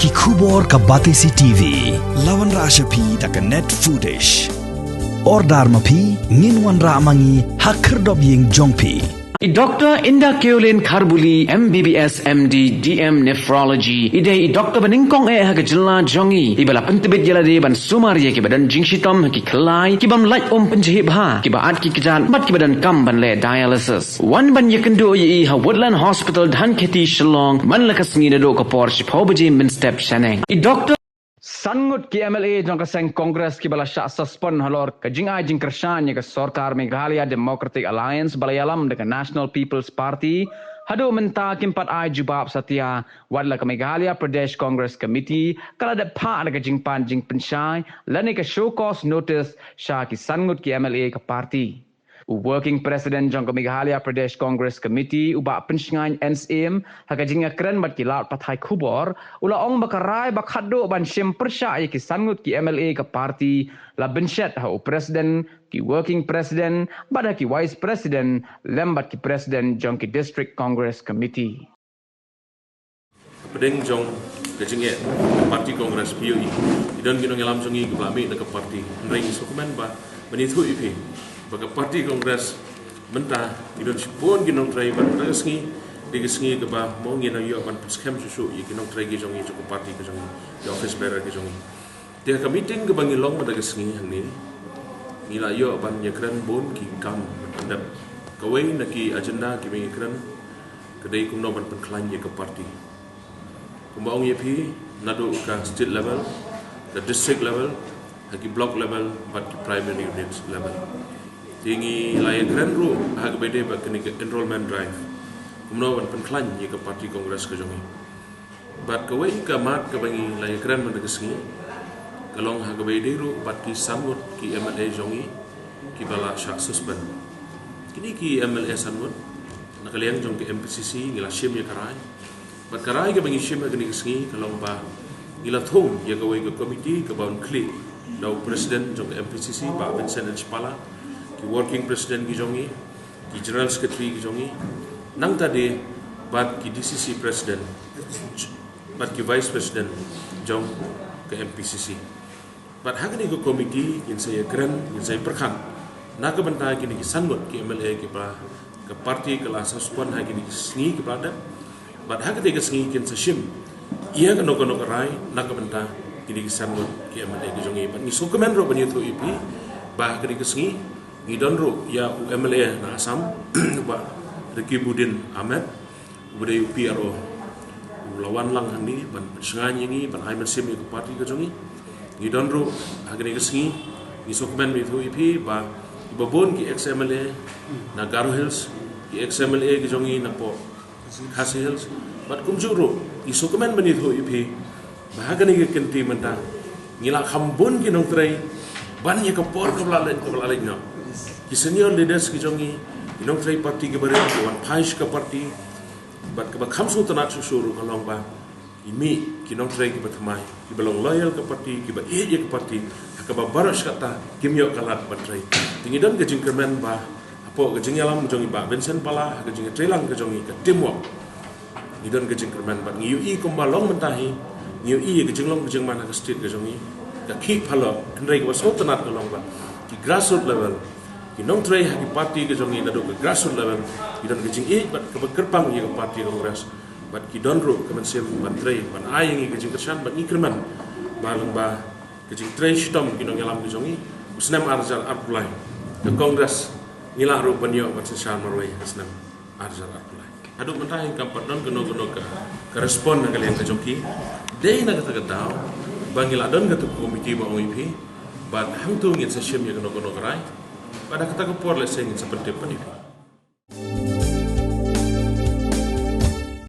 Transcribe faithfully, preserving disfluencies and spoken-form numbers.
Ki khubor ka Batesi T V. La wanrah sha phi da ka Net Foodish. Order ma phi, ngin wanrah ma ngi ha khyrdop ïing jong phi. I Doctor Inda Keolin Kharbuli, M B B S, M D, D M Nephrology, i dei i doctor ba nyngkong eh ha ka jylla jong ngi, iba la pyntbit ïa lade ban sumar ïa kiba don jingshitom ha ki khyllai, ki bym lait um pynjhieh bha, kiba at ki kjat bad kiba donkam ban leh dialysis. Wan ban ïakynduh ïa i ha Woodland Hospital, Dhankheti, Shillong, man la ka sngi naduh ka por shiphew baje mynstep shaneng. I Doctor San ngut ki M L A jong ka seng Congress kiba la shah suspend halor ka jingai jingkyrshan ïa ka sorkar Meghalaya Democratic Alliance ba la ïalam da ka National People's Party, haduh mynta kim pat ai jubab satia, wat la ka Meghalaya Pradesh Congress Committee ka la dep phah da ka jingpan jingpynshai lane ka show cause notice sha ki san ngut ki M L A ka party. U Working President jong ka Meghalaya Pradesh Congress Committee, u Bah Pynshngain N Syiem, ha ka jingïakren bad ki lad pathai khubor, u la ong ba ka rai ba khadduh ban shim pyrshah ïa ki san ngut ki M L A ka party la bynshet ha u President, ki Working President bad ha ki Vice President lem bad ki President jong ki District Congress Committee. Hapdeng jong ka jingeh ka party Congress, phi ïohi, i don ki nongïalam jong ngi kiba la mih na ka party. Hynrei ngi sngewkmen ba ban ïathuh ïa phi ba ka party Congress mynta i don shibun ki nongtrei, bad mynta ka sngi dei ka sngi kaba mo ngin ïoh ban pynskhem shuh shuh ïa ki nongtrei ki jong ngi jong ka party ka jong ngi, ki office bearer ki jong ngi. Te ha ka meeting kaba ngi long mynta ka sngi hangne, ngi la ïoh ban ïakren bun ki kam ban pyndep. Kawei na ki agenda kiba ngi ïakren ka dei kumno ban pynkhlaiñ ïa ka party. Kumba ong ïa phi, naduh ka state level, ka district level, ha ki block level bad ki primary unit level. Te ngi la ïakren ruh ha kaba ïadei bad kane ka enrollment drive, kumno ban pynkhlaiñ ïa ka party Congress ka jong ngi. Bad kawei ka mat kaba ngi la ïakren mynta ka sngi ka long ha kaba ïadei ruh bad ki san ngut ki M L A jong ngi kiba la shah suspend. Kine ki M L A san ngut, na ka liang jong ka M P C C ngi la shim ïa ka rai. Bad ka rai kaba ngi shim ha kane ka sngi ka long ba ngi la thung ïa kawei ka committee kaba un khlieh da u President jong ka M P C C, Bah Vincent H Pala, ki Working President ki jong ngi, ki General Secretary ki jong ngi, nangta de bad ki D C C President bad ki Vice President jong ka M P C C. Bad ha kane ka committee ngin sa ïakren, ngin sa ïapyrkhat na ka bynta kine ki san ngut ki M L A kiba ka party ka la suspend ha kine ki sngi kiba la dep. Bad ha kane ka sngi kin sa shim ïa kano kano ka rai na ka bynta kine ki san ngut ki M L A ki jong ngi. Bad ngi sngewkmen ruh ban ïathuh ïa phi ba ha kane ka sngi ngi don ruh ïa u M L A na Assam, Bah Rakibuddin Ahmed, uba dei u P R O. U la wan lang hangne ban pynshngaiñ ïa ngi, ban ai mynsiem ïa ka party ka jong ngi. Ngi don ruh ha kane ka sngi, ngi sngewkmen ban ïathuh ïa phi ba kiba bun ki ex M L A na Garo Hills, ki ex M L A ki jong ngi napoh Khasi Hills, bad kumjuh ruh ngi sngewkmen ban ïathuh ïa phi ba ha kane ka kynti mynta ngi la kham bun ki nongtrei ban ïa ka por kaba la leit, kaba la leit noh. Ki senior leaders ki jong ngi, ki nongtrei party kiba rit ki wan phai sha ka party. Bad kaba kham sngewtynnat shuh shuh ruh ka long ba i mih ki nongtrei kiba thymmai, kiba long loyal ka party, kiba ïeit ïa ka party, ha kaba baroh shi katta kim ïoh ka lad ban trei. Te ngi don ka jingkyrmen ba hapoh ka jingïalam jong i Bah Vincent Pala, ha ka jingïatreilang ka jong i, ka teamwork, ngi don ka jingkyrmen bad ngi ïohi kumba long mynta hi, ngi ïohi ïa ka jinglong ka jingman ha ka state ka jong i ka khih phalok. Hynrei kaba sngewtynnat ka long ba ki grassroots level, ki nongtrei ha ki party ka jong i naduh ka grassroots level, ki don ka jingïeit bad kaba kyrpang ïa ka party Congress. Bad ki don ruh ka mynsiem ban trei, ban ai ïa ngi ka jingkyrshan, bad ngi kyrmen ba lyngba ka jingtrei shitom ki nongïalam ki jong ngi, u snem ar hajar arphew lai, ka Congress ngi lah ruh ban ïoh ban synshar marwei ha snem ar hajar arphew lai. Haduh mynta hi kam pat don kano kano ka, ka respond na ka liang ka jong ki. Dei na kata ka daw ba ngi la don kata ka committee ba ong ïa phi, bad hangto ngin sa shim ïa kano kano ka rai, bad ha kata ka por lehse ngin sa pyntip pat ïa phi.